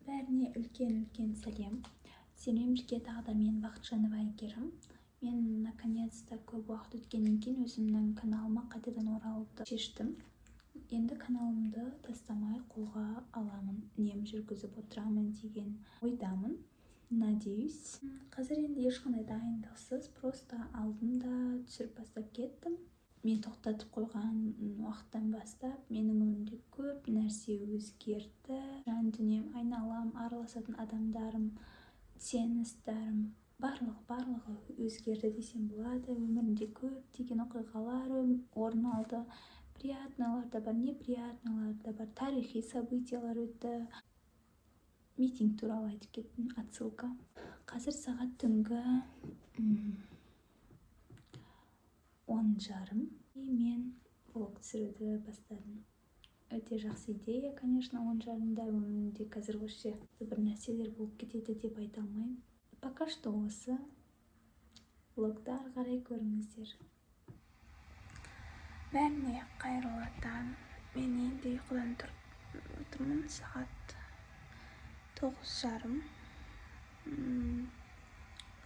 Бәріне үлкен-үлкен сәлем. Сенімен бірге тағы да мен, Бақытжанова Әйгерім. Мен наконец-то көп уақыт өткеннен кейін өзімнің каналыма қайтадан оралуды шештім. Енді каналымды тастамай қолға аламын, үнемі жүргізіп отырамын деген ойдамын. Надеюсь. Қазір енді ешқандай дайындықсыз, просто алдым да түсіріп бастап кеттім. Мен тоқтатып қойған уақыттан бастап менің өмірімде көп нәрсе өзгерді. Жан дүнием, айналам, араласатын адамдарым, ценностарым, барлығы өзгерді десем болады. Өмірімде көптеген оқиғалар орын алды. Приятныйлар да бар, неприятныйлар да бар, тарихи событиялар өтті. Митинг туралы айтып кеттім, отсылка. Қазір сағат түнгі 10:30. И мен влог түсіруді бастадым. Өте жақсы идея, конечно, 10:30-да өмірімде қазір вообще бір нәрселер болып кетеді деп айта алмаймын. Пока что осы влогты ары қарай көріңіздер. Бәріне қайырлы таң. Мен енді ұйқыдан тұрып отырмын. Сағат 9:30.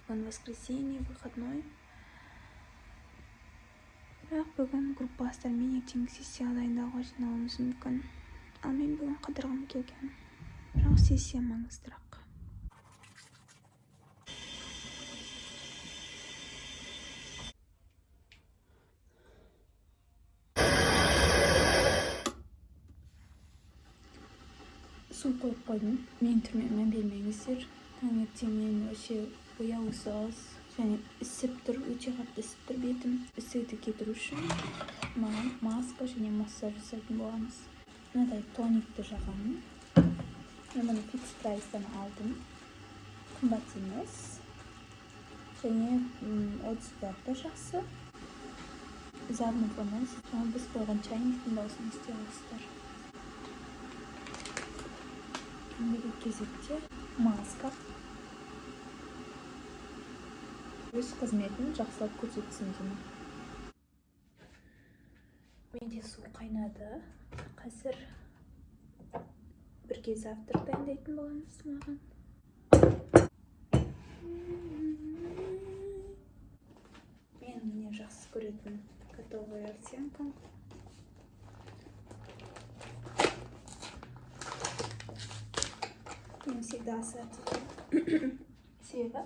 Бүгін воскресенье, выходной. Бірақ бүгін группаластарыммен ертеңгі сессияға дайындалуға жиналуымыз мүмкін. Ал мен бүгін қыдырғым келген. Бірақ сессия маңыздырақ. Су қойып қойдым. Менің түріме мән бермеңіздер. Таңертең мен вообще бояусыз және ісіп тұр, өте қатты ісіп тұр бетім. Ісікті кетіру үшін маған маска және массаж жасайтын боламыз. Мынадай тоникті жағамын. Мен бұны Fix Price-тан алдым. Қымбат емес. Және отзывтары да жақсы. Задний фоннан сіз біз қойған чайниктің дауысын ести аласыздар. Ендігі кезекте маска. Өз қызметін жақсылап көрсетсін деймін. Менде су қайнады. Қазір бірге завтрак дайындайтын боламыз маған. Мен міне жақсы көретін готовая овсянка. Мен всегда ассорти. Себебі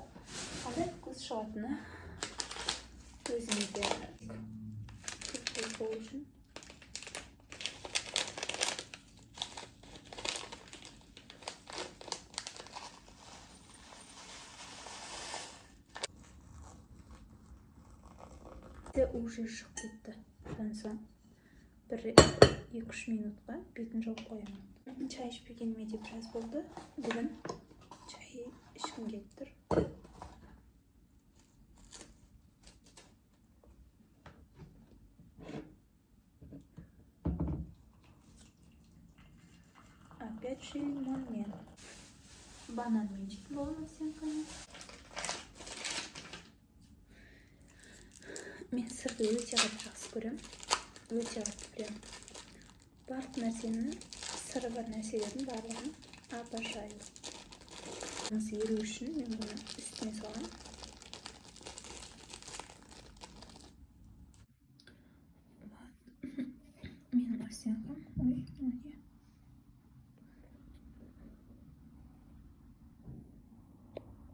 қандай вкус шығатыны өзіме де болу үшін. Уже шығып кетті. Содан соң бір екі-үш минутқа бетін жауып қоямын. Чай ішпегеніме де біраз болды. Бүгін чай ішкім келіп тұр. Опять же лимонмен. Бананмен жейтін боламын овсянканы. Мен сырды өте қатты жақсы көремін. Өте қатты прям. Барлық нәрсені, сыры бар нәрселердің барлығын обожаю. Осы еру үшін мен бұны үстіне саламын. Вот. Менің овсянкам. Ой, мына не?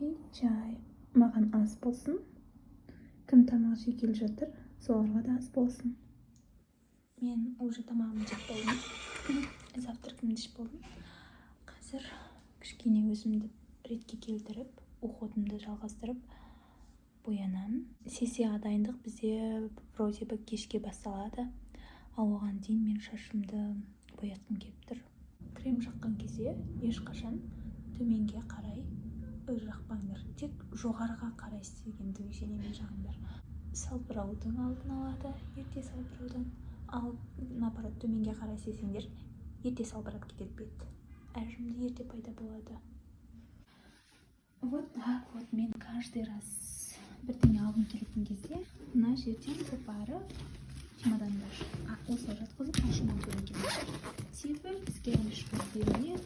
И чай. Маған ас болсын. Кім тамақ жей келе жатыр, соларға да ас болсын. Мен уже тамағымды жеп болдым. Завтракымды ішіп болдым. Қазір кішкене өзімді ретке келтіріп, уходымды жалғастырып боянамын. Сессияға дайындық бізде вроде бы кешке басталады. Ал оған дейін мен шашымды боятқым келіп тұр. Крем жаққан кезде ешқашан төменге қарай жақпаңдар. Тек жоғарыға қарай істеген движениемен жағыңдар. Салбыраудың алдын алады, ерте салбыраудан. Ал наоборот төменге қарай істесеңдер, ерте салбырап кетеді бет. Әжім де ерте пайда болады. Вот так вот мен каждый раз бірдеңе алғым келетін кезде мына жерден қопарып чемоданды осылай жатқызып ашуға тура келеді. Себебі бізге әлі ешкім бермеді.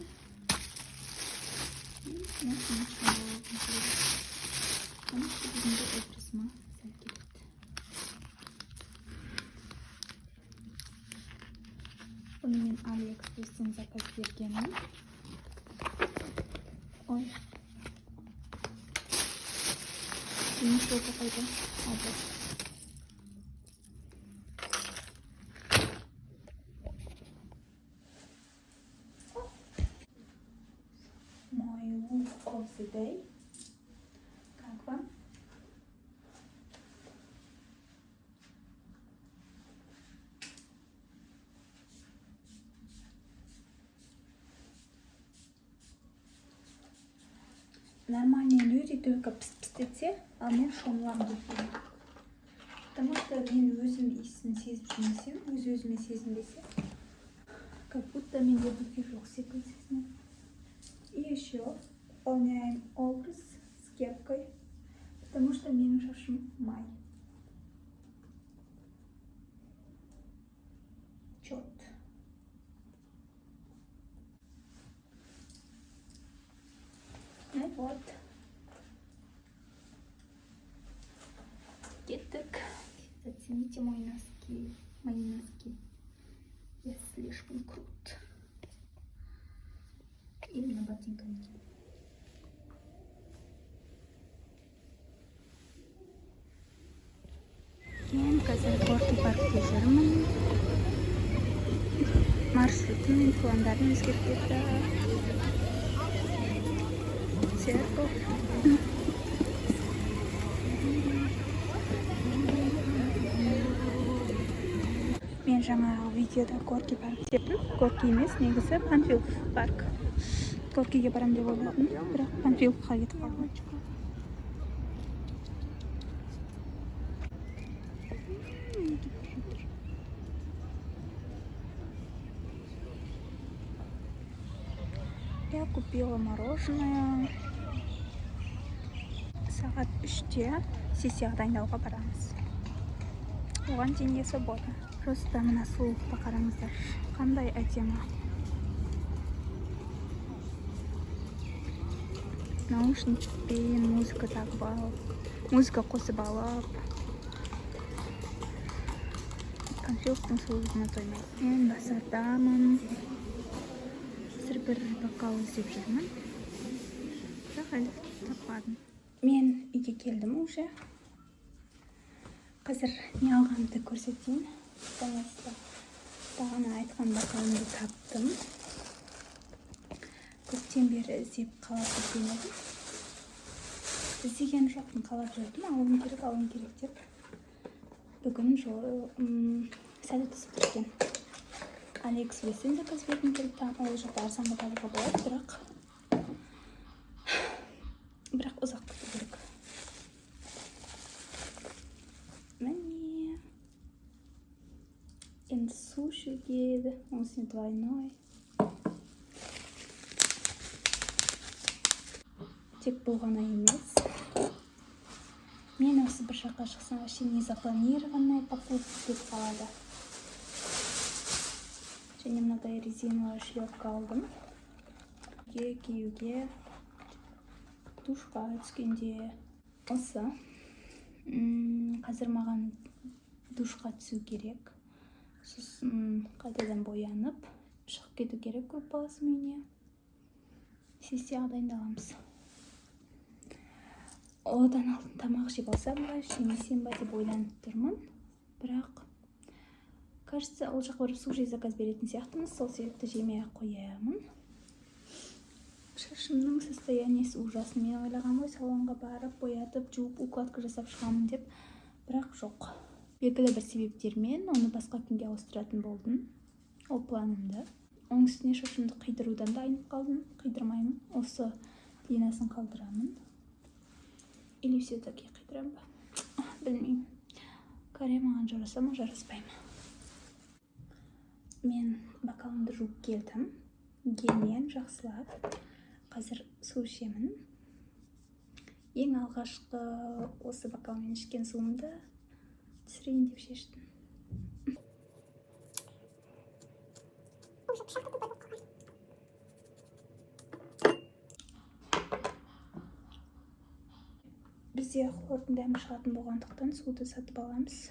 Ой. Менің қайда? А, вот. Мой look of the day. Как вам? Нормальные люди только пыс-пыс етсе, ал мен шомыламын деп білемін. Потому что мен өзім иісін сезіп жүрмесем, өз өзіме сезінбесем, как будто менде духи жоқ секілді сезінемін. И еще дополняем образ с кепкой, потому что менің шашым май. Чет. Ну вот. Кеттік. Зацените мой носки. Мои носки. Я слишком крут. Именно ботинками. Мен қазір Горки паркте жүрмін. Маршрутым мен пландарым өзгеріп кетті. Церковь. Мен жаңа видеода Горки парк деппін. Горки емес, негізі Панфилов парк. Горкиге барам деп ойладым, бірақ Панфиловқа кетіп қалдым. Я купила мороженое. Сағат 3-те сессияға дайындалуға барамыз. Оған дейін я свободна. Просто мына сұлулықты қараңыздар. Қандай әдемі. Наушникпен музыка тағып алып, музыка қосып алып, Панфиловтың сұлулығына тоймай. Мен базардамын. Қазір бір бокал іздеп жүрмін. Бірақ әлі таппадым. Мен үйге келдім уже. Қазір не алғанымды көрсетейін. Наконец-то бағана айтқан бокалымды таптым. Көптен бері іздеп қалап жүрген едім. Іздеген жоқпын, қалап жүрдім. Алуым керек, алуым керек деп. Бүгін жолы сәті түсіп кеткен. Алиэкспресстен заказ бергім келді. Там ол жақта арзанға табуға болады, бірақ ұзақ күту керек. Міне. Енді су ішуге еді. Оның үстіне двойной. Тек бұл ғана емес. Мен осы бір жаққа шықсам, вообще незапланированная покупка деп қалады. Және мынадай резиновая шлепка алдым. Киюге, душқа түскенде осы. Қазір маған душқа түсу керек. Сосын қайтадан боянып шығып кету керек группаласым үйіне. Сессияға дайындаламыз. Одан алдын тамақ жеп алсам ба, жемесем ба деп ойланып тұрмын. Бірақ кажется, ол жаққа барып суши заказ беретін сияқтымыз, сол себепті жемей ақ қоямын. Шашымның состояниесі ужасно. Мен ойлағанмын ғой, салонға барып, боятып, жуып, укладка жасап шығамын деп. Бірақ жоқ. Белгілі бір себептермен оны басқа күнге ауыстыратын болдым. Ол планымды. Оның үстіне шашымды қидырудан да айнып қалдым. Қидырмаймын. Осы длинасын қалдырамын. Или все-таки қидырамын ба? Білмеймін. Каре маған жараса ма, жараспай ма? Мен бокалымды жуып келдім. Гельмен жақсылап. Қазір су ішемін. Ең алғашқы осы бокалмен ішкен суымды түсірейін деп шештім. Уже пышақ та болып қалған. Бізде хлордың дәмі шығатын болғандықтан суды сатып аламыз.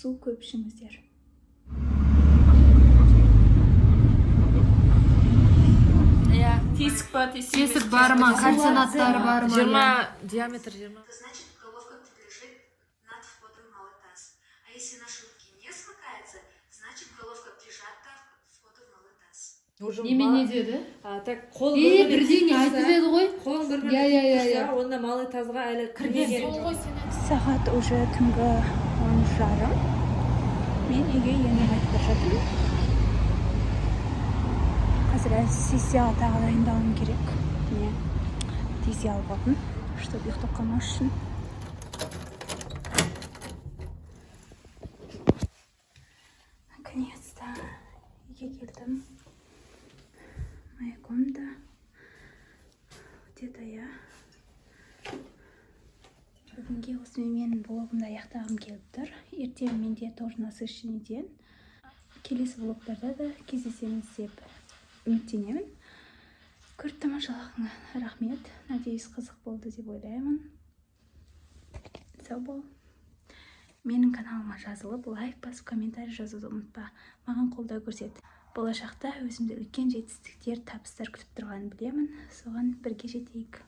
Су көп ішіңіздер. Иә. Тесік па, тесік? Тесік бар ма, кальцинаттары бар ма? 20 диаметр, 20. То значит, головка лежит над входом в малый таз. А если наши руки не смыкаются, значит, головка прижата к входу в малый таз. Немене деді? А, так, қол Е, бірдеңе айтып еді ғой. Қолың бір Иә, иә, иә, иә. Онда малый тазға әлі кірмеген. Сағат уже түнгі 10:30. Мен үйге енді қайтып бара жатырмын. Қазір әлі сессияға тағы дайындалуым керек. Міне, тез алып алдым, чтобы ұйықтап қалмас үшін. Наконец-то үйге келдім. Моя комната. Вот это я. Бүгінге осымен менің влогымды аяқтағым келіп тұр. Ертең менде тоже насыщенный день. Келесі влогтарда да кездесеміз деп үміттенемін. Көріп тамашалағаныңа рахмет. Надеюсь, қызық болды деп ойлаймын. Сау бол. Менің каналыма жазылып, лайк басып, комментарий жазуды ұмытпа. Маған қолдау көрсет. Болашақта өзімді үлкен жетістіктер, табыстар күтіп тұрғанын білемін. Соған бірге жетейік.